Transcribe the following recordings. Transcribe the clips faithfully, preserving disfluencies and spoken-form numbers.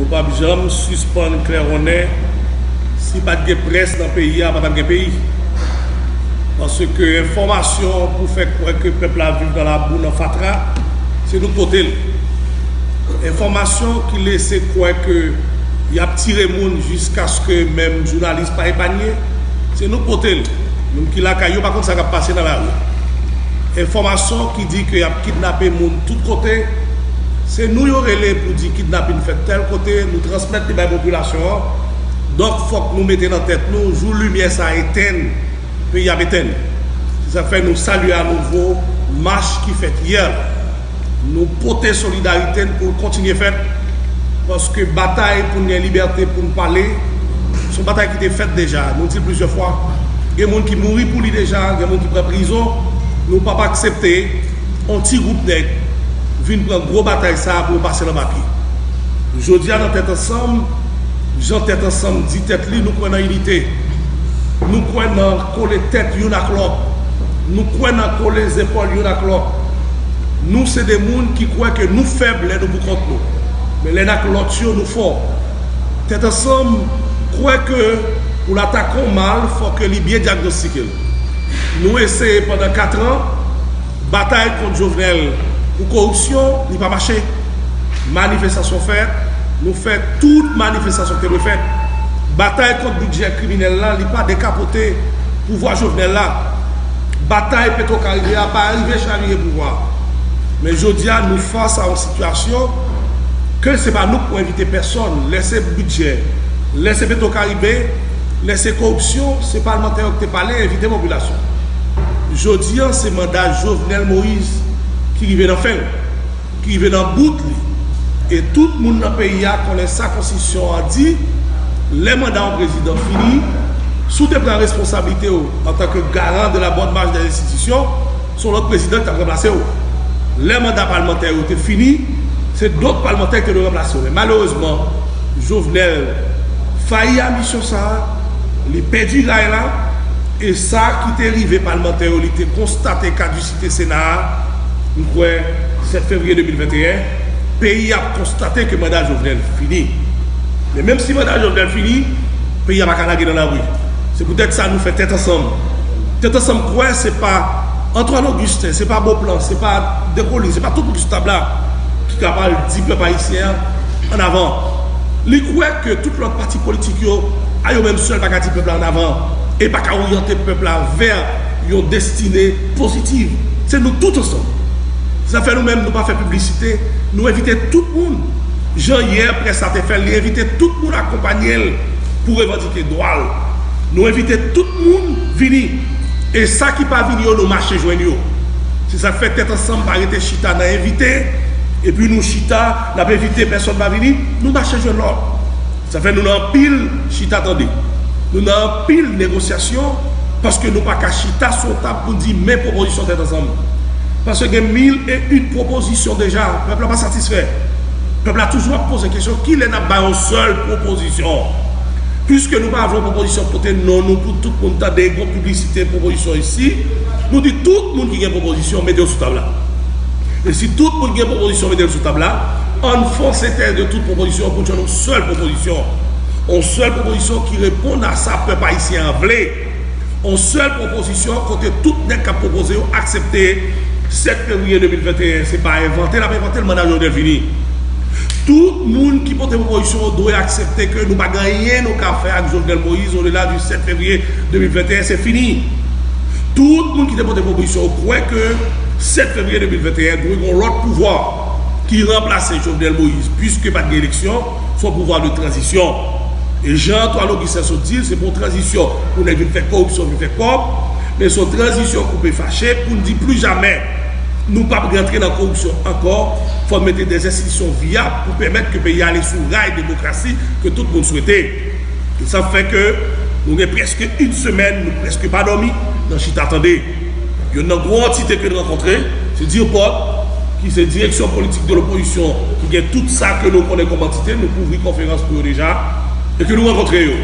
Ou p ap janm sispann klèwonnen, si pa t gen près nan peyi a, pa t ap gen peyi. Paske enfòmasyon pou fè kwè ke pèp la viv nan labou, nan fatra, se nou k pote l. Enfòmasyon ki lese kwè ke y ap tire moun jiskaske menm jounalis pa epanye, se nou k pote l. Moun ki lakay yo pa konn sa k ap pase nan lari. Enfòmasyon ki di ke y ap kidnape moun tout kote, se nou yo rele pou di kidnapin fèt tèl kote, nou transmèt li bay popilasyon an. Donk, fòk nou mete nan tèt nou, jou limyè sa a etenn, peyi ap etenn. Se sa k fè nou salye anouvo mach ki fèt yè la. Nou pote solidarite n pou l kontinye fèt, paske batay pou n gen libète pou n pale, se yon batay ki te fèt deja. Nou di l plizyè fwa, gen moun ki mouri pou li deja, gen moun ki pran prizon. Nou p ap aksepte yon ti gwoup nèg vin pran gwo batay sa a pou yo pase l anba pye. Jodi a nan Tèt Ansanm, jan Tèt Ansanm di tèt li, nou kwè nan inite. Nou kwè nan kole tèt youn ak lòt. Nou kwè nan kole zepòl youn ak lòt. Nou se de moun ki kwè ke nou fèb lè nou poukont nou. Men lè n ak lòt yo, nou fò. Tèt Ansanm kwè ke pou l atake yon mal, fò ke li byen dyagnostike l. Nou eseye pandan kat an, batay kont Jovenel pou koripsyon, li pa mache. Manifestasyon fèt, nou fè tout manifestasyon ki te dwe fèt. Batay kont bidjè kriminèl la, li pa dekapote pouvwa Jovenel la. Batay Petwokaribe a pa rive chavire pouvwa a. Men jodi a, nou fas a yon sitiyasyon ke se pa nou k pou envite pèsòn. Lè se bidjè, lè se Petwokaribe, lè se koripsyon, se palmantè yo ki te pale, envite popilasyon. Jodi a, se manda Jovenel Moïse ki rive nan fen l, ki rive nan bout li. E tout moun nan peyi a konnen sa konstitisyon an di, lè manda yon prezidan fini, si w te pran responsablite w antanke garan de la bonne marche des institutions, se yon lòt prezidan ki t ap ranplase w. Lè manda palmantè yo te fini, se dòt palmantè ki te dwe ranplase w. Men malerezman, Jovenel fayi a misyon sa a, li pèdi ray la, e sa ki te rive palmantè yo, li te konstate kadisite Sena a, m kwè, sèt fevriye de mil venteyen, peyi a ap konstate ke manda Jovenel fini. Men menm si manda Jovenel fini, peyi a pa ka lage nan labri. Se poutèt sa nou fè Tèt Ansanm. Tèt Ansanm kwè se pa Antoine Augustin, se pa Beauplan, se pa Descollines, se pa tout moun ki sou tab la ki ka pral di pèp ayisyen an ann avan. Li kwè ke tout lòt pati politik yo, a yo menm sèl pa ka di pèp la ann avan e pa ka oryante pèp la vè yon destine pozitiv. Se nou tout ansanm. Sa fè nou menm, nou pa fè piblisite, nou envite tout moun. Jan yè près la te fè l, li envite tout moun akonpanye l pou revandike dwa l. Nou envite tout moun vini. E sa ki pa vini yo, nou mache jwenn yo. Se sa k fè Tèt Ansanm pa rete chita nan envite, epi nou chita, n ap envite, pèsonn pa vini, nou mache jwenn lòt. Sa fè nou nan anpil chita tande. Nou nan anpil negosyasyon, paske nou pa ka chita sou yon tab pou n di men pwopozisyon Tèt Ansanm. Paske gen mil e yon pwopozisyon deja, pèp la pa satisfè. Pèp la toujou ap poze kesyon, kilè n ap bay yon sèl pwopozisyon? Piske nou pa vle yon pwopozisyon pote non nou pou tout moun tande, gon piblisite pwopozisyon isi, nou di tout moun ki gen pwopozisyon, mete yo sou tab la. E si tout moun gen pwopozisyon, mete l sou tab la, ann fè yon sentèz de tout pwopozisyon pou n jwenn yon sèl pwopozisyon. Yon sèl pwopozisyon ki reponn a sa pèp ayisyen an vle. Yon sèl pwopozisyon kote tout nèg k ap pwopoze yo aksepte sèt fevriye de mil venteyen, se pa envante l ap envante l, manda Jovenel fini. Tout moun ki pote pwopozisyon yo dwe aksepte ke nou pa gen anyen nou ka fè ak Jovenel Moïse odela di sèt fevriye de mil venteyen, se fini. Tout moun ki te pote pwopozisyon yo kwè ke sèt fevriye de mil venteyen dwe gen yon lòt pouvwa ki ranplase Jovenel Moïse, piske pa t gen eleksyon, se yon pouvwa de tranzisyon. E jan Antoine Augustin sot di l, se pa yon tranzisyon pou nèg vin fè koripsyon, vin fè kòb, men se yon tranzisyon koupe fache pou n di pli jamè nou p ap rantre nan koripsyon ankò. Fò n mete de enstitisyon vyab pou pèmèt ke peyi a ale sou ray demokrasi ke tout moun swete. E sa fè ke nou gen prèske yon semèn, nou prèske pa dòmi nan chita tande. Youn nan gwo antite ke n rankontre, se DIRPOD, ki se Direction Politique de l'Opposition, ki gen tout sa ke nou konnen kòm antite, nou kouvri konferans pou yo deja, e ke nou rankontre yo.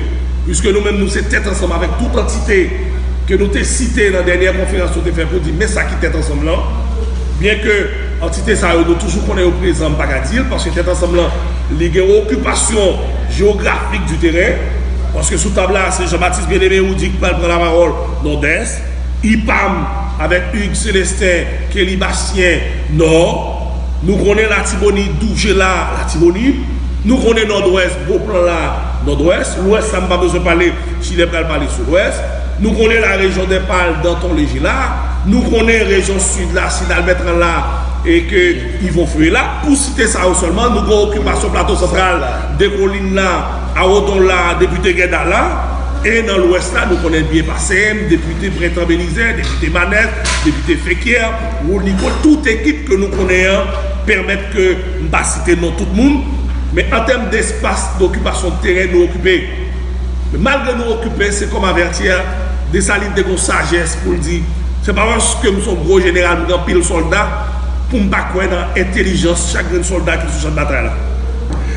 Piske nou menm, nou se Tèt Ansanm avèk tout antite ke nou te site nan dènyè konferans nou te fè pou di, men sa ki Tèt Ansanm lan. Byenke antite sa yo, nou toujou konnen yo prezan, m pa ka di l, paske Tèt Ansanm lan, Li gen okipasyon jewografik di teren, paske sou tab la, se Jean-Baptiste Bien-Aimé Roudy ki pral pran lapawòl, Nòdès, Ipam avèk Hugues Célestin, Kelly Bastien, Nò. Nou konnen Latibonit, Doujela, Latibonit. Nou konnen Nòdwès, Boplan la, Nòdwès. Lwès la, m pa bezwen pale, Chilè pral pale sou Lwès. Nou konnen la région des Pales, Danton Léger la. Nou konnen rejyon Sid la, Sid Albètran la, e ke Yvon Feuillé la. Pou site sa yo sèlman, nou gen okipasyon Plato Santral, Dekolin la, Awodon la, Depite Guedal la. E nan Lwès la, nou konnen byen pase m, Depite Prentan Benizè, Depite Manès, Depite Fekyè, Rodney Cole, tout ekip ke nou konnen an, pèmèt ke m pa site non tout moun, men an tèm despas, dokipasyon de teren, nou okipe. Men malgre nou okipe, se kòm avèti a, Desalin te gon sajès pou l di, se pa paske m se yon gwo jeneral, m gen anpil sòlda, pou m pa kwè nan entèlijans chak grenn sòlda ki sou chan batay la.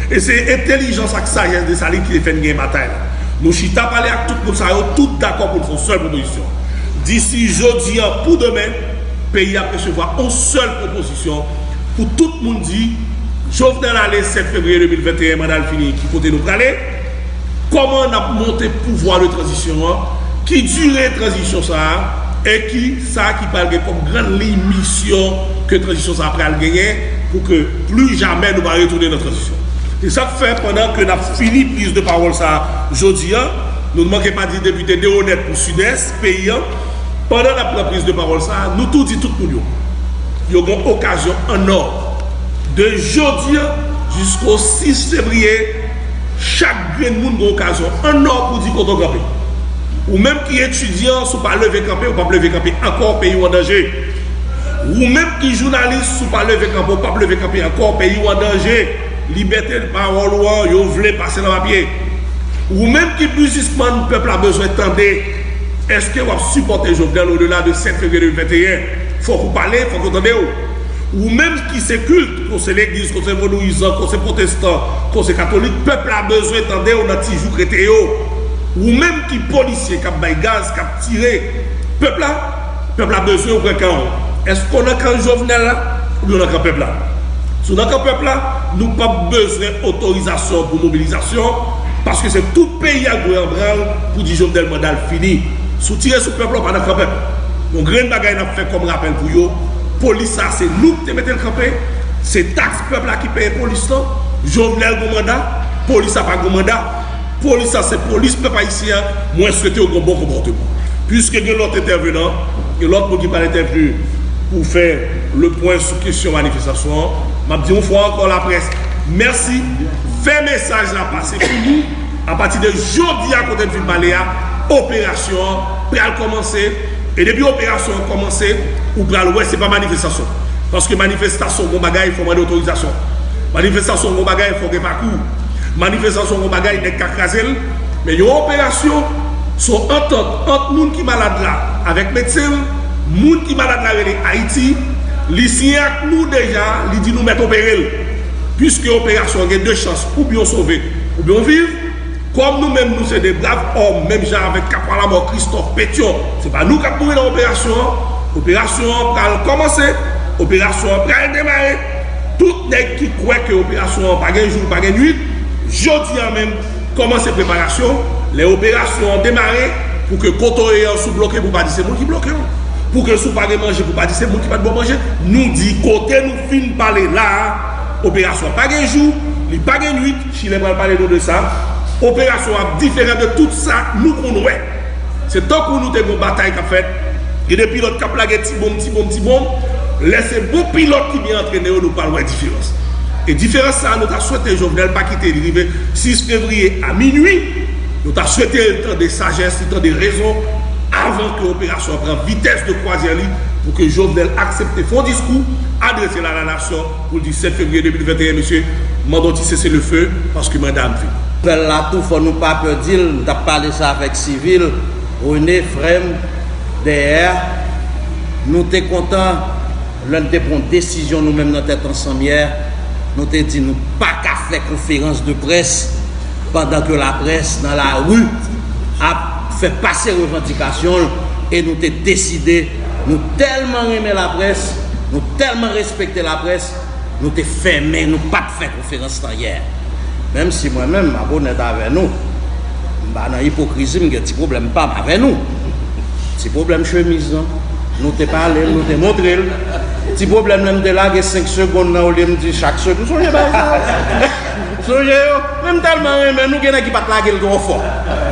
E se entèlijans ak sajès Desalin ki te fè n gen batay la. Nou chita pale ak tout moun sa yo, tout dakò pou n fè yon sèl pwopozisyon. Disi jodi an pou demen, peyi ap resevwa yon sèl pwopozisyon pou tout moun di, Jovenel ale sèt fevriye de mil venteyen, manda l fini, ki kote nou prale? Kòman n ap monte pouvwa de tranzisyon an? Ki dire tranzisyon sa a? E ki sa ki pral gen kòm grann liy misyon ke tranzisyon sa a pral genyen pou ke pli jamè nou pa retounen nan tranzisyon? Se sa k fè, pandan ke n ap fini priz de pawòl sa a jodi a, nou manke pa di depite Deronette pou Sidès peyi a, pandan n ap pran priz de pawòl sa a, nou tou di tout moun yo, yo gen okazyon an nò. De jodi a jisko sis fevriye, chak grenn moun gen okazyon an nò pou di kote w kanpe. Ou menm ki etidyan, si w pa leve kanpe, ou p ap leve kanpe ankò, peyi w an danje. Ou menm ki jounalis, si w pa leve kanpe, ou p ap leve kanpe ankò, peyi w an danje. Libète pawòl ou an, yo vle pase nan papye. Ou menm ki biznismann, pèp la bezwen tande. Èske w ap sipòte Jovenel odela de sèt fevriye de mil venteyen? Fòk ou pale, fòk yo tande w. Ou menm ki se kilt, ke w se legliz, ke w se vodouyizan, ke w se pwotestan, ke w se katolik, pèp la bezwen tande w nan ti jou k rete yo. Ou menm ki polisye k ap bay gaz, k ap tire, pèp la, pèp la bezwen w pran kan w. Èske w nan kan Jovenel la, oubyen w nan kan pèp la? Si w nan kan pèp la, nou p ap bezwen otorizasyon pou mobilizasyon, paske se tout peyi a dwe an branl pou di Jovenel manda l fini. Si w tire sou pèp la, w pa nan kan pèp. Yon grenn bagay n ap fè kòm rapèl pou yo, polis sa se nou ki te mete l kanpe, se taks pèp la ki peye polis lan. Jovenel gon manda, polis la pa gon manda. Polis la se polis pèp ayisyen an, mwen swete yo gon bon konpòteman. Piske gen lòt entèvenan, gen lòt moun ki pral entèvni pou fè le pwen sou kesyon manifestasyon an, m ap di yon fwa ankò laprès, mèsi. Fè mesaj la pase pou nou. Apati de jodi a kote n fin pale a, operasyon an pral kòmanse. E depi operasyon an kòmanse, ou pral wè se pa manifestasyon. Paske manifestasyon gon bagay, fò mande otorizasyon. Manifestasyon gon bagay, fò gen pakou. Manifestasyon gon bagay, nèg ka kraze l. Men yon operasyon, se yon antant ant moun ki malad la avèk medsen l. Moun ki malad la rele Ayiti. Li siyen ak nou deja, li di nou mèt opere l. Piske operasyon an gen de chans, oubyen w sove, oubyen w viv. Kòm nou menm, nou se de brav òm, menm jan avèk Kapwa Lamò, Christophe Pétion, se pa nou k ap mouri nan operasyon an. Operasyon an pral kòmanse, operasyon an pral demare. Tout nèg ki kwè ke operasyon an pa gen jou, pa gen nuit, jodi a menm, kòmanse preparasyon. Lè operasyon an demare, pou ke kote w ye an, si w bloke, pou w pa di se moun ki bloke w. Pou ke si w pa gen manje, pou w pa di se moun ki pa t ba w manje. Nou di kote nou fin pale la a, operasyon an pa gen jou, li pa gen nuit, Chilè pral pale nou de sa. Operasyon an ap diferan de tout sa nou konn wè. Se tankou nou te gen yon batay k ap fèt, gen de pilòt k ap lage ti bonm, ti bonm, ti bonm. Lè se bon pilòt ki byen antrene yo, nou pral wè diferans. E diferans sa a, nou ta swete Jovenel pa kite li rive sis fevriye a minui. Nou ta swete l tande sajès, li tande rezon, avan ke operasyon an pran vitès de kwazyè li, pou ke Jovenel aksepte fè yon diskou, adrese l a la nasyon, pou l di sèt fevriye de mil venteyen, mesye, mande yon ti seselefe, paske manda m fini. Pèl la tou, fò nou pa pè di l, m t ap pale sa avèk Sivil, Rene, frè m, dèyè, nou te kontan lè n te pran yon desizyon nou menm nan Tèt Ansanm yè, nou te di nou pa ka fè konferans de près pandan ke laprès nan lari ap fè pase revandikasyon l, e nou te deside, nou tèlman renmen laprès, nou tèlman respekte laprès, nou te fèmen, nou pa t fè konferans lan yè. Menm si mwen menm, m ap onèt avè nou, m pa nan ipokrizi, m gen ti pwoblèm pa m avè nou. Ti pwoblèm chemiz lan. Nou te pale l, nou te montre l. Ti pwoblèm nan, m te lage senk segonn nan, olye m di chak segonn. Sonje bagay sa yo. Sonje yo. Men m tèlman renmen nou, gen nèg ki pa t lage l twò fò.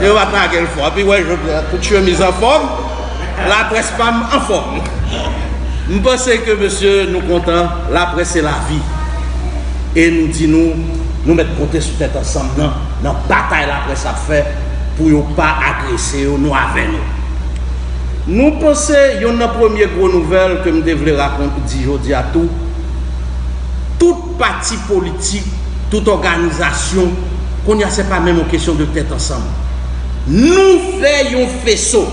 Yo pa t lage l fò. Epi, wè, jodi a, tout chemiz anfòm. Laprès pa m anfòm. M panse ke, mesye, nou kontan. Laprès se lavi. E nou di nou, nou mèt konte sou Tèt Ansanm nan, nan batay laprès ap fè pou yo pa agrese yo, nou avè nou. Nou panse yonn nan premye gwo nouvèl ke m te vle rakonte, di jodi a tou, tout pati politik, tout òganizasyon, kounye a se pa menm yon kesyon de Tèt Ansanm. Nou fè yon feso.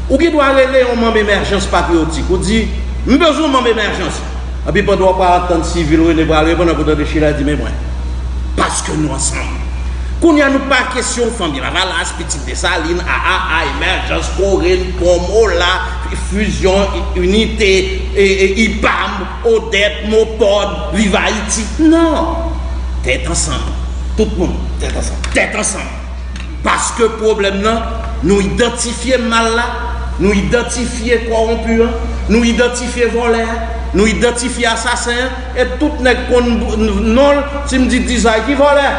Ou gen dwa rele yon manm Emèjans Patriyotik. Ou di, "M bezwen yon manm Emèjans." Epi pandan w ap tann Sivil Rene pral reponn, epi w tande Sheila di, "Men mwen." Paske nou ansanm. Kounye a nou pa kesyon Fanmi Lavalas, Pitit Desalin, A A A, Emèjans, Korenn, Pwom, Ola, Fusion, Inite, e, e, IPAM, Odep, Mopod, Viv Ayiti. Non. Tèt ansanm. Tout moun, tèt ansanm. Tèt ansanm. Paske pwoblèm nan, nou idantifye mal la, nou idantifye kòwonpi an, nou idantifye vòlè a, nou idantifye asasen an, e tout nèg konn non l, si m di Dizay, ki vòlè?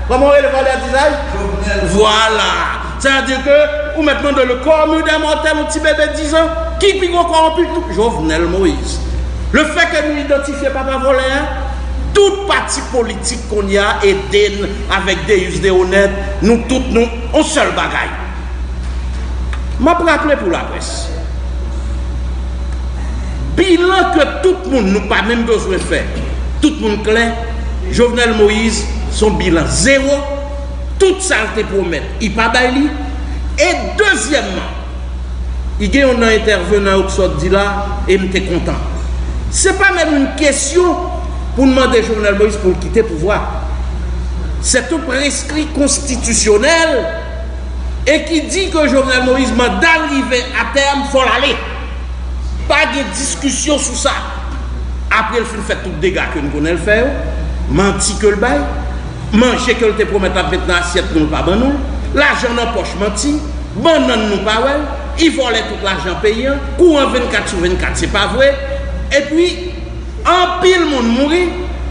Kòman w rele vòlè Dizay? Jovenel. Vwala. Sètadi ke ou mèt mande le commun des mortels, yon ti bebe dizan, ki pi gwo kòwonpi? Jovenel Moïse. Lefètke nou idantifye papa vòlè a, tout pati politik kounye a ede n avèk Deus Dehonnête, nou tout nou yon sèl bagay. M ap raple pou laprès. Bilan ke tout moun, nou pa menm bezwen fè. Tout moun klè, Jovenel Moïse, se yon bilan zewo. Tout sa l te pwomèt, li pa bay li. E dezyèmman, li gen youn nan entèvenan yo ki sot di la, e m te kontan. Se pa menm yon kesyon pou n mande Jovenel Moïse pou l kite pouvwa. C'est un prescrit constitutionnel e ki di ke Jovenel Moïse, manda l rive a tèm, fò l ale. Pa gen diskisyon sou sa. Apre l fin fè tout dega ke n konnen l fè yo, manti ke l bay, manje ke l te pwomèt l ap met nan asyèt nou, l pa ban nou l, lajan nan pòch, manti, bannann, nou pa wè l, li vòlè tout lajan peyi a, kouran vennkat sou vennkat, se pa vre, epi anpil moun mouri,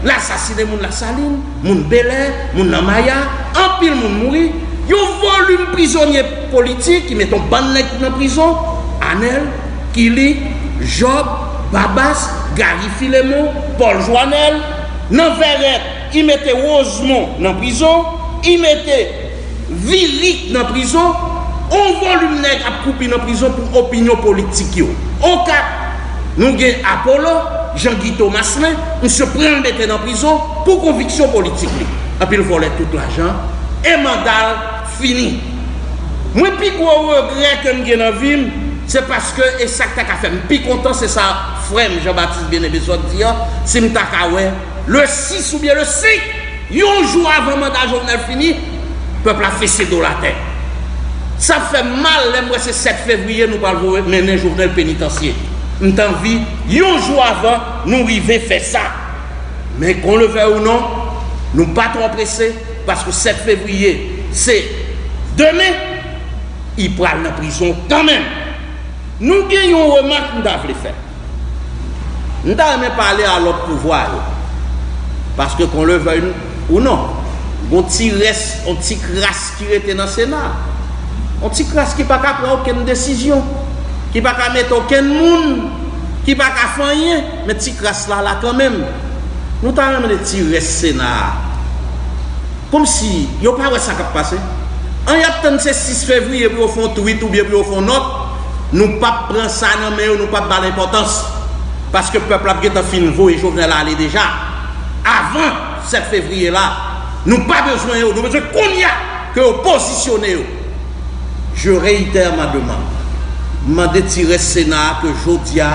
l asasinen moun Lasalin, moun Bèlè, moun nan Maya, anpil moun mouri, yon volim prizonye politik, ki mete yon bann nèg nan prizon, Anèl, Kili, Jòb, Babas, Gary Filemon, Paul Joanel, nan Vèrèt, li mete Rosemond nan prizon, li mete Virik nan prizon, yon volim nèg ap kwoupi nan prizon pou opinyon politik yo. Okap, nou gen Apollo, Jean Guy Thomas, men misye pran l mete nan prizon pou konviksyon politik li. Epi l vòlè tout lajan, e manda l fini. Mwen, pi gwo regrè ke m gen nan vi m, se paske, e sa k ta ka fè m pi kontan, se sa frè m Jean Baptiste Bien-Aimé sot di a, si m ta ka wè le sis oubyen le senk, yon jou avan manda Jovenel fini, pèp la fese do l atè. Sa fè m mal lè m wè se sèt fevriye nou pral voye mennen Jovenel penitansye. M t anvi, yon jou avan, nou rive fè sa. Men qu'on le veuille ou non, nou pa twò prese, paske sèt fevriye, se demen, li pral nan prizon kanmenm. Nou gen yon remak m ta vle fè. M ta renmen pale a lòt pouvwa yo. Paske qu'on le veuille ou non, gon ti rès, yon ti kras ki rete nan Sena. Yon ti kras ki pa ka pran okenn desizyon, ki pa ka mete okenn moun, ki pa ka fè anyen, men ti kras la la kanmenm. Nou ta renmen ti rès Sena a. Kòmsi yo pa wè sa k ap pase. An y ap tann se sis fevriye pou yo fè yon tweet oubyen pou yo fè yon nòt. Nou p ap pran sa nan men yo, nou p ap ba l enpòtans. Paske pèp la ap gentan fin voye Jovenel ale deja. Avan sèt fevriye la, nou pa bezwen yo, nou bezwen kounye a ke yo pozisyone yo. Je réitère ma demande. M mande ti rès Sena a ke jodi a,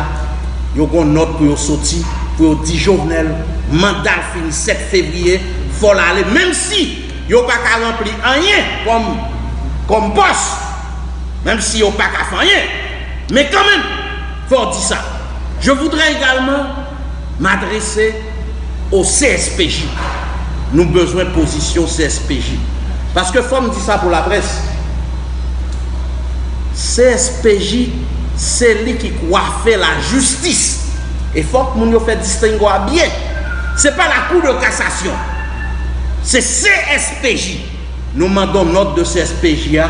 yo gon nòt pou yo soti, pou yo di Jovenel, manda l fini sèt fevriye, fò l ale, menm si yo pa ka ranpli anyen kòm, kòm pòs, menm si yo pa ka fè anyen, men kanmenm, fò w di sa. Je voudrais également m'adresser au C S P J. Nou bezwen pozisyon C S P J. Paske fò m di sa pou laprès, C S P J se li ki kwafe lajistis. E fòk moun yo fè distengo a byen. Se pa la Cour de cassation. Se C S P J. Nou mande yon nòt de C S P J a,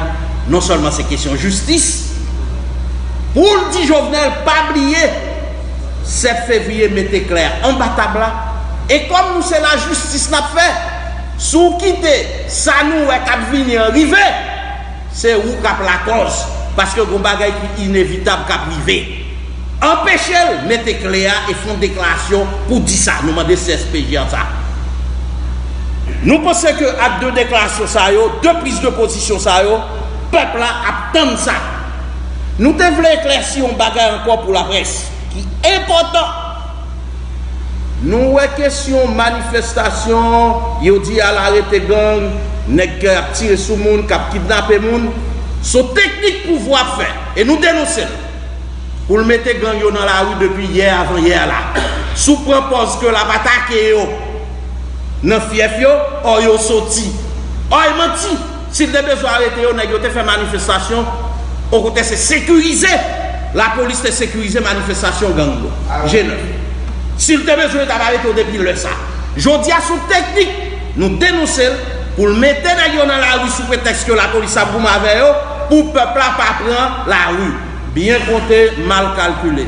non sèlman se kesyon jistis, pou l di Jovenel pa bliye sèt fevriye, mete klè anba tab la. E kòm nou se lajistis n ap fè, si w kite sa nou wè k ap vini an rive, se ou k ap lakòz, paske gon bagay ki inevitab k ap rive. Anpeche l mete klè a e fè yon deklarasyon pou di sa. Nou mande C S P J a sa. Nou panse ke ak de deklarasyon sa yo, de priz de pozisyon sa yo, pèp la ap tann sa. Nou te vle eklèsi yon bagay ankò pou laprès ki enpòtan. Nou wè kesyon manifestasyon, yo di al arete gang, nèg k ap tire sou moun, k ap kidnape moun, se yon teknik pouvwa ap fè, e nou denonse l. Pou l mete gang yo nan lari depi yè, avan yè la. Si w pran pòz ke l ap atake yo nan fyèf yo, ò yo soti. Ò e manti. Si l te bezwen arete yo, nèg yo te fè manifestasyon, okontrè se sekirize. Lapolis te sekirize manifestasyon gang yo. G nèf. Si l te bezwen, yo t ap arete yo depi lè sa. Jodi a, se yon teknik, nou denonse l, pou l mete nèg yo nan lari sou pretèks ke lapolis ap goumen avè yo, pou pèp la pa pran lari. Byen konte, mal kalkile.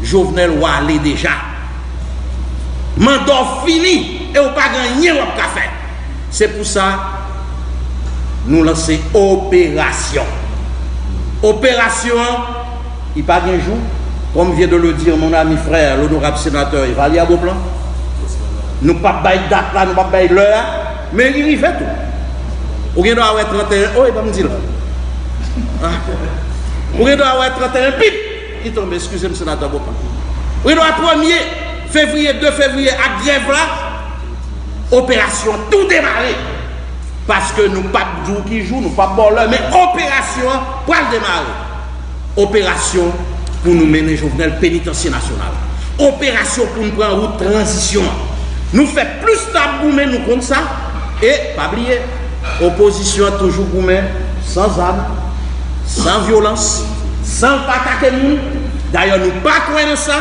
Jovenel wale deja. Manda w fini e w pa gen anyen w ap ka fè. Se pou sa, nou lanse operasyon. Operasyon an, li pa gen jou. Comme vient de le dire mon ami frère, l'honorable sénateur Evalia Beauplan, nou p ap bay dat la, nou p ap bay lè a, men li rive tou. Ou gen dwa wè trannteyen, oh, e ban m di l. Ah. Ou gen dwa wè trannteyen, pip, li tonbe, eskize m, senatè Beauplan. Ou gen dwa premye fevriye, de fevriye ak grèv la, operasyon tou demare. Paske nou p ap di w ki jou, nou p ap ba w lè, men operasyon an pral demare. Operasyon pou nou mennen Jovenel penitansye nasyonal. Operasyon pou nou pran wout tranzisyon an. Nou fè plis n ap goumen, nou konn sa. E pa bliye, opozisyon an toujou goumen san zam, san vyolans, san l pa atake moun. Dayè, nou pa kwè nan sa.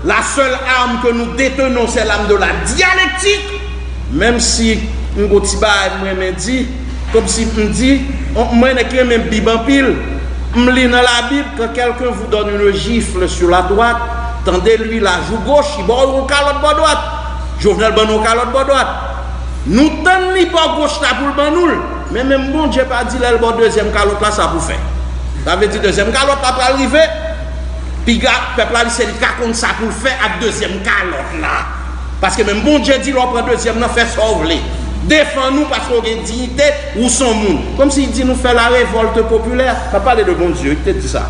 La seule arme que nous détenons, c'est l'arme de la dialectique. Menm si m gon ti bagay m renmen di, kòmsi m di, on, mwen nèg ki renmen Bib anpil. M li nan Labib, quand quelqu'un vous donne une gifle sur la droite, tendez-lui la joue gauche, li ba w yon kalòt bò dwat. Jovenel ban nou yon kalòt bò dwat. Nou tann li bò goch la pou l ban nou l. Men menm Bondye pa di lè l ba w dezyèm kalòt la sa pou fè. Sa vle di dezyèm kalòt la pral rive. Piga pèp la li se li ka konn sa pou l fè ak dezyèm kalòt la. Paske menm Bondye di lè w pran dezyèm nan, fè sa w vle. Defann ou paske w gen diyite, ou s on moun. Kòmsi li di nou fè la révolte populaire. M ap pale de Bondye wi ki te di sa.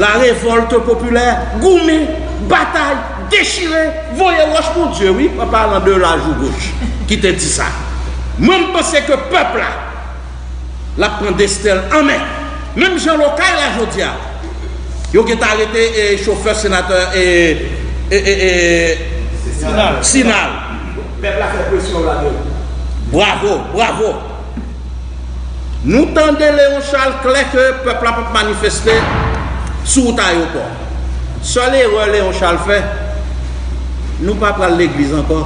La révolte populaire, goumen, batay, dechire, voye wòch Bondye wi, an palan de la joue gauche, ki te di sa. Mwen m panse ke pèp la l ap pran desten l an men. Menm jan Okay la jodi a, yo gentan arete e, chofè senatè e, e, e, e, Sinal. Sinal. Pèp la fè presyon la de. Bravo, bravo. Nou tande Léon Charles klè ke pèp la p ap manifeste sou wout ayewopò. Sèl erè Léon Charles fè, nou pa pral legliz ankò.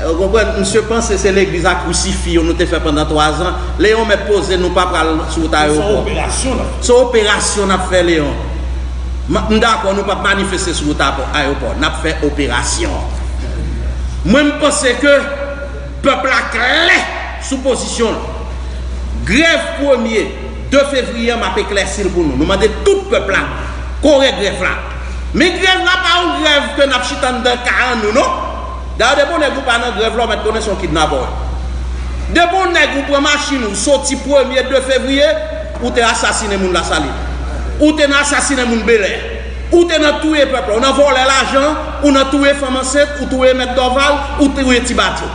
Ou konprann? Misye panse se legliz a krisifi yo nou te fè pandan twazan. Léon mèt poze, nou pa pral sou wout ayewopò. Se yon operasyon n ap fè, Léon. M, m dakò, nou p ap manifeste sou wout ayewopò. N ap fè operasyon. Mwen, m panse ke pèp la klè sou pozisyon l. Grèv premye, de fevriye an, m ap eklèsi l pou nou. Nou mande tout pèp la kore grèv la. Men grèv la pa yon grèv ke n ap chita anndan kay an nou, non. Dayè, depi yon nèg ou pa nan grèv la, ou mèt konnen se yon kidnapè w ye. Depi yon nèg ou pran machin ou soti premye, de fevriye, ou te asasinen moun Lasalin. Ou te nan asasinen moun Bèlè. Ou te nan touye pèp la. Ou nan vòlè lajan, ou nan touye fanm ansent, ou touye mèt Dòval, ou touye ti batyo.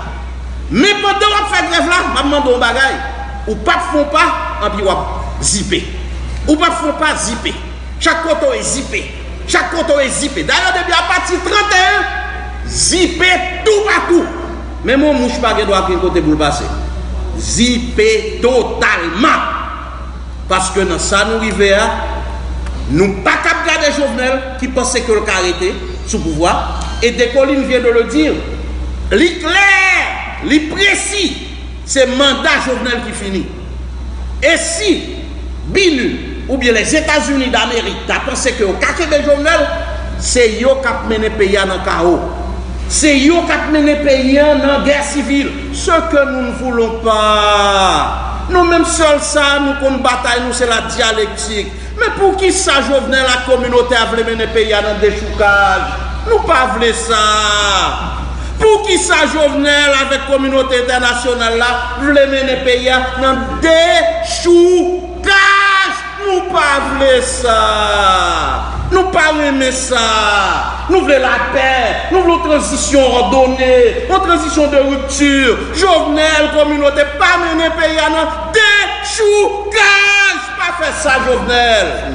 Men pandan w ap fè grèv la, m ap mande w yon bagay. Ou p ap fè yon pa, anpi w ap zipe. Ou p ap fè yon pa, zipe. Chak kote w ye, zipe. Chak kote w ye, zipe. Dayè, depi apati trannteyen, zipe toupatou. Menm yon mouch pa gen dwa gen kote pou l pase. Zipe totalman. Paske nan sa nou rive a, nou pa kab gade Jovenel ki panse ke l ka rete sou pouvwa. E Decoline vient de le dire. Li klè, li presi. Se manda Jovenel ki fini. E si BINUH oubyen Lèzetazini Damerik ta panse ke yo ka kenbe Jovenel, se yo k ap mennen peyi a nan kawo. Se yo k ap mennen peyi a nan gè sivil. Ce que nous ne voulons pas. Nou menm sèl sa, nou konn batay nou, se la dyalektik. Men poukisa Jovenel ak kominote a vle mennen peyi a nan dechoukaj? Nou pa vle sa. Poukisa Jovenel avèk kominote entènasyonal la vle mennen peyi a nan dechoukaj? Nou pa vle sa. Nou pa renmen sa. Nou vle lapè. Nou vle yon tranzisyon òdone, yon tranzisyon de ripti. Jovenel, kominote, pa mennen peyi a nan dechoukaj. Pa fè sa, Jovenel.